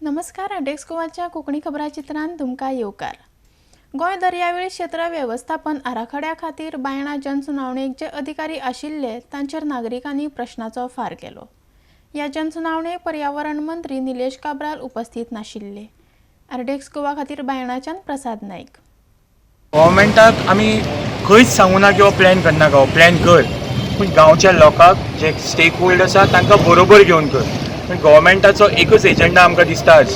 नमस्कार, आरडीएक्स गोवाच्या कोंकणी खबराचित्रांत तुमकां येवकार. गोंय दर्यावेळ क्षेत्र वेवस्थापन आराखड्या खातीर बायणा जनसुनावणेक जे अधिकारी आशिल्ले तांचेर नागरिकांनी प्रश्नाचो फार केलो. ह्या जनसुनावणेक पर्यावरण मंत्री निलेश काब्राल उपस्थित नाशिल्ले. आरडीएक्स गोवा खातीर बायणाच्यान प्रसाद नायक. गव्हर्मेंटाक आमी खंयच सांगूना की हो प्लॅन करनाका, हो प्लॅन कर, पूण गांवच्या लोकांक, जे स्टेक होल्डर आसा तांकां बरोबर घेवन कर. पूण गव्हर्मेंटाचो एकूच एजंडा आमकां दिसता आज.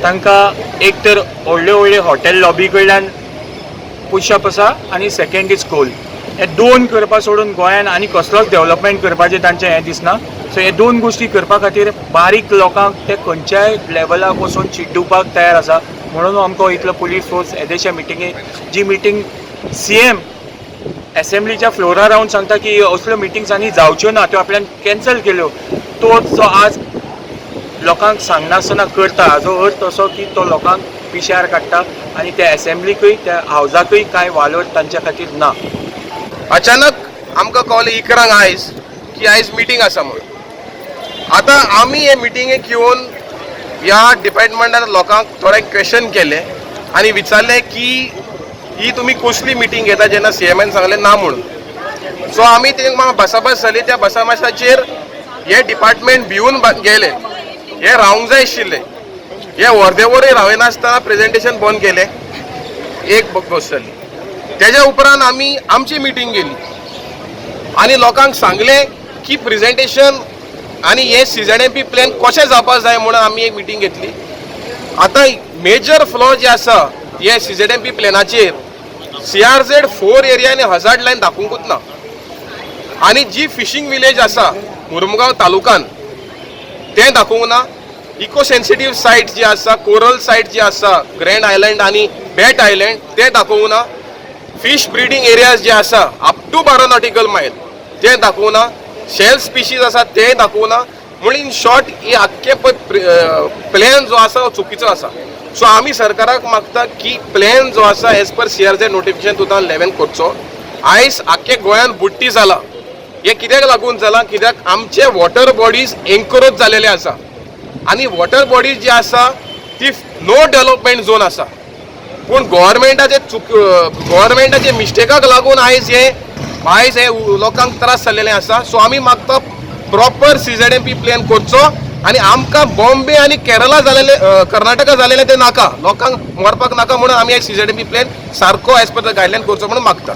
तांकां एक तर व्हडले व्हडले हॉटेल लॉबी कडल्यान पुशअप आसा आनी सेकंड is Coal. हे दोन करपा सोडून गोंयान आनी कसलोच डेव्हलपमेंट करपाचें तांचें हें दिसना. सो हे दोन गोश्टी करपा खातीर बारीक लोकांक ते खंयच्याय लेवलाक वचून चिड्डुपाक तयार आसा. म्हणून आमकां इतलो पुलीस फोर्स येदेशा मिटिंगेक, जी मिटींग सीएम एसेंब्लीच्या फ्लोरार रावन सांगता की असल्यो मिटिंग्स आनी जावच्यो ना, त्यो आपल्यान कॅन्सल केल्यो, तो जो आज लोकांक सांगनासतना करता, हाजो अर्थ असो की तो लोकांक पिश्यार काडटा आनी त्या एसेंब्लीकूय, त्या हावजाकूय कांय वालोर तांच्या खातीर ना. अचानक आमकां कळ्ळें 11ंक आयज की आयज मिटींग आसा म्हणून. आतां आमी हे मिटिंगेक येवन ह्या डिपार्टमेंटान लोकांक थोडे क्वेश्चन केले आनी विचारलें की ही तुमी कसली मिटींग घेता, जेन्ना सीएमान सांगलें ना म्हणून. सो आमी ते भासाभास जाली. त्या भासाभासाचेर हे डिपार्टमेंट भिवन गेले. हे रावंक जाय आशिल्ले. हे अर्दे वरय रावयनासतना प्रेजेंटेशन बंद केलें. एक गोश्ट जाली. तेज्या उपरांत आमी आमची मिटींग केली आनी लोकांक सांगलें की प्रेजेंटेशन आनी हे सीझेडएमपी प्लॅन कशें जावपाक जाय म्हणून आमी एक मिटींग घेतली. आतां मेजर फ्लॉ जे आसा हे सीझेडएमपी प्लॅनाचेर, सीआरझेड 4 एरिया आनी हजार्ड लायन दाखोवंकूच ना आनी जी फिशींग विलेज आसा मुरमुगांव तालुकान तें दाखोवंक ना. इको सेन्सिटीव सायट जी आसा, कोरल सायट जी आसा, ग्रँड आयलंड आनी बेट आयलंड, तें दाखोवंक ना. फिश ब्रिडींग एरियाज जे आसा अप टू 12 नॉटिकल मायल ते दाखोवंक ना. शेल स्पिशीज आसा ते दाखोवंक ना. म्हणून इन शॉर्ट ही आख्खे पळय प्लॅन जो आसा हो चुकीचो आसा. सो आमी सरकाराक मागता की प्लॅन जो आसा as per CRZ notification 2011 करचो. आयज आख्खे गोंयान बुडटी जाला. हे कित्याक लागून जाला? कित्याक आमचे वॉटर बॉडीज एनक्रोच जालेले आसा आनी वॉटर बॉडीज जी आसा ती नो डेव्हलपमेंट झोन आसा. पूण गव्हर्मेंटाचे चुक, गव्हर्मेंटाचे मिस्टेकाक लागून आयज हे लोकांक त्रास जाल्लेले आसा. सो आमी मागता, प्रॉपर सीझेडएमपी प्लॅन करचो आनी आमकां बॉम्बे आनी केरला जालेले, कर्नाटका जालेले ते नाका, लोकांक मरपाक नाका. म्हणून आमी सीझेडएमपी प्लॅन सारको एज पर the guideline करचो म्हणून मागता.